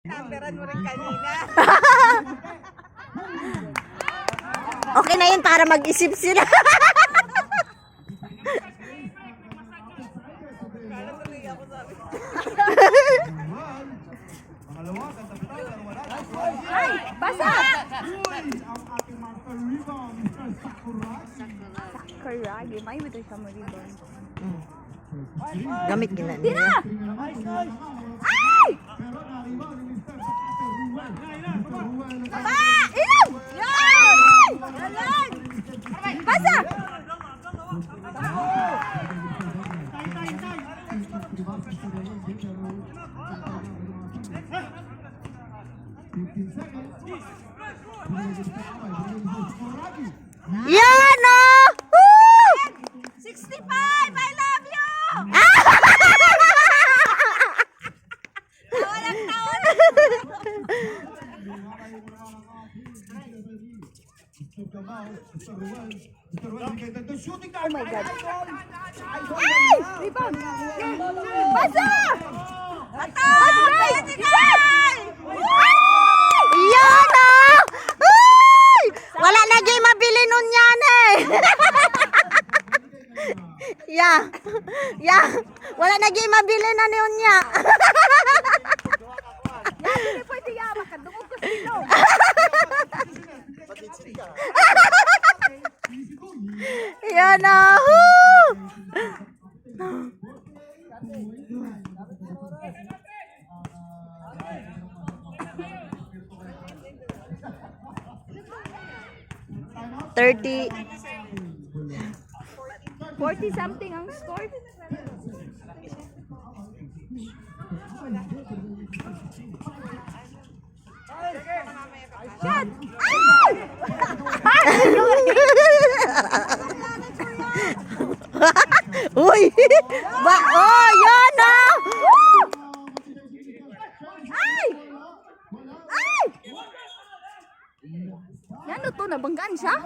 Numberan mo rin kanina. Okay na yun para mag-isip sila. Kala tuloy ako sabi. Pangalawa, katapitan, pero wala. Ay! Basa! Uy, ang ating master rebound, Mr. Sakuragi. Sakuragi. May mo siya mo rebound. Gamit gina niya. Ay! Pero na-rebound ni Mr. Sakate Ruel. Mr. Ruel. Pa! Ilog! Ay! Galing! Basa! Yan oh! Woo! 65! I love you! Tawa lang tawa lang. Mr. Kamau, Mr. Ruel, Mr. Ruel, bigay dito. Shooting Oh my God. Ay! Rebound! Basa! Basa! Basa! Yan oh! Uy! Wala na gyud mabili nun yan eh. Yeah. Yeah. Wala na gyud mabili na nun niya. Hindi pwede yan. Makadungog ko sino. Yan oh! Woo! 30. 40 something ang score. Shot! Ay! Uy! Ba oh, yan oh! Ay! Ay! Yan to, nabanggaan siya?